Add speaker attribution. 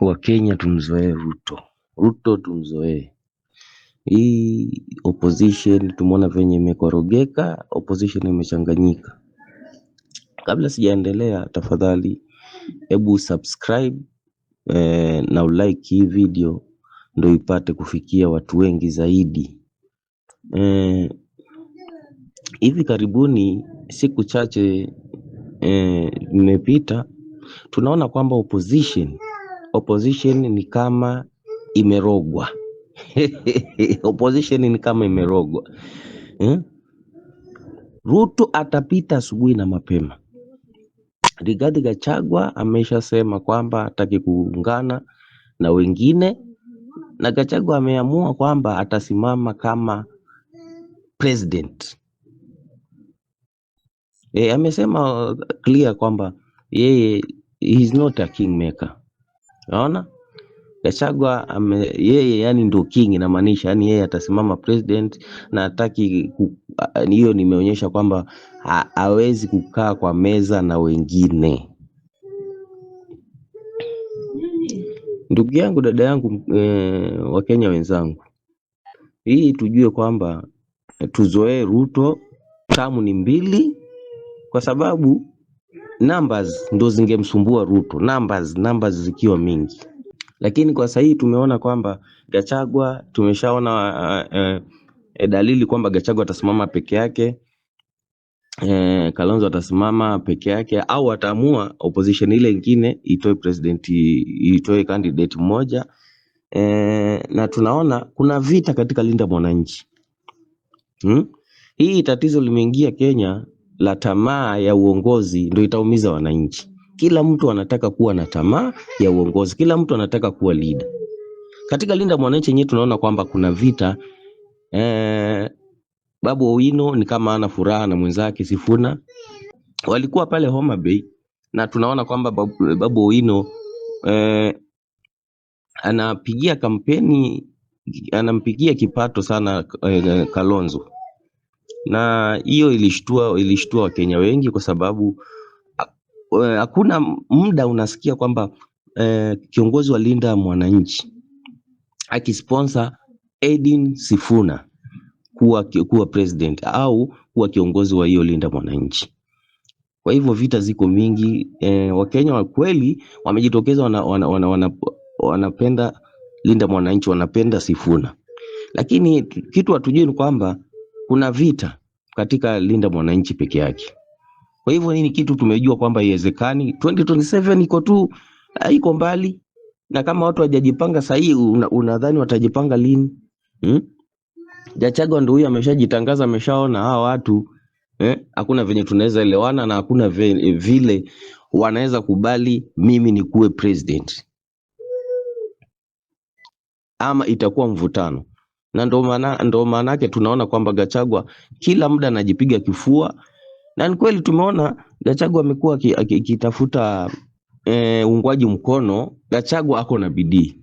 Speaker 1: Wakenya tumzoee Ruto, Ruto tumzoee. Hii opposition tumeona venye imekorogeka, opposition imechanganyika. Kabla sijaendelea, tafadhali hebu subscribe na ulike hii video ndo ipate kufikia watu wengi zaidi. Hivi karibuni siku chache imepita, tunaona kwamba opposition ni kama imerogwa opposition ni kama imerogwa eh? Ruto atapita asubuhi na mapema. Rigathi Gachagua ameshasema kwamba hataki kuungana na wengine, na Gachagua ameamua kwamba atasimama kama president. Amesema clear kwamba yeye he is not a kingmaker. Unaona? Gachagua yeye yani ndio king, inamaanisha yani yeye atasimama president na hataki hiyo, nimeonyesha kwamba hawezi kukaa kwa meza na wengine. Ndugu yangu, dada yangu, Wakenya wenzangu, hii tujue kwamba tuzoee Ruto, tamu ni mbili, kwa sababu numbers ndo zingemsumbua Ruto, numbers zikiwa mingi, lakini kwa sasa hii tumeona kwamba Gachagua tumeshaona dalili kwamba Gachagua atasimama peke yake, Kalonzo atasimama peke yake au ataamua opposition ile ingine itoe president, itoe candidate mmoja, na tunaona kuna vita katika Linda Mwananchi. Hii tatizo limeingia Kenya la tamaa ya uongozi ndio itaumiza wananchi. Kila mtu anataka kuwa na tamaa ya uongozi, kila mtu anataka kuwa leader. Katika Linda Mwananchi yenyewe tunaona kwamba kuna vita, Babu Owino ni kama ana furaha na mwenzake Sifuna, walikuwa pale Homa Bay na tunaona kwamba Babu Owino anapigia kampeni, anampigia kipato sana Kalonzo, na hiyo ilishtua Wakenya wengi kwa sababu hakuna muda unasikia kwamba kiongozi wa Linda Mwananchi akisponsor Edwin Sifuna kuwa president au kuwa kiongozi wa hiyo Linda Mwananchi. Kwa hivyo vita ziko mingi, Wakenya wa kweli wamejitokeza, wanapenda Linda Mwananchi, wanapenda Sifuna, lakini kitu hatujui ni kwamba kuna vita katika Linda Mwananchi peke yake. Kwa hivyo nini kitu tumejua kwamba haiwezekani, 2027 iko tu, iko mbali, na kama watu hawajajipanga sahihi, unadhani watajipanga lini? Gachagua ndio huyu ameshajitangaza, ameshaona hawa watu hakuna venye tunaweza elewana na hakuna vile wanaweza kubali mimi nikuwe president, ama itakuwa mvutano. Na ndo maana yake tunaona kwamba Gachagua kila muda anajipiga kifua, na ni kweli tumeona Gachagua amekuwa akitafuta uungwaji mkono. Gachagua ako na bidii.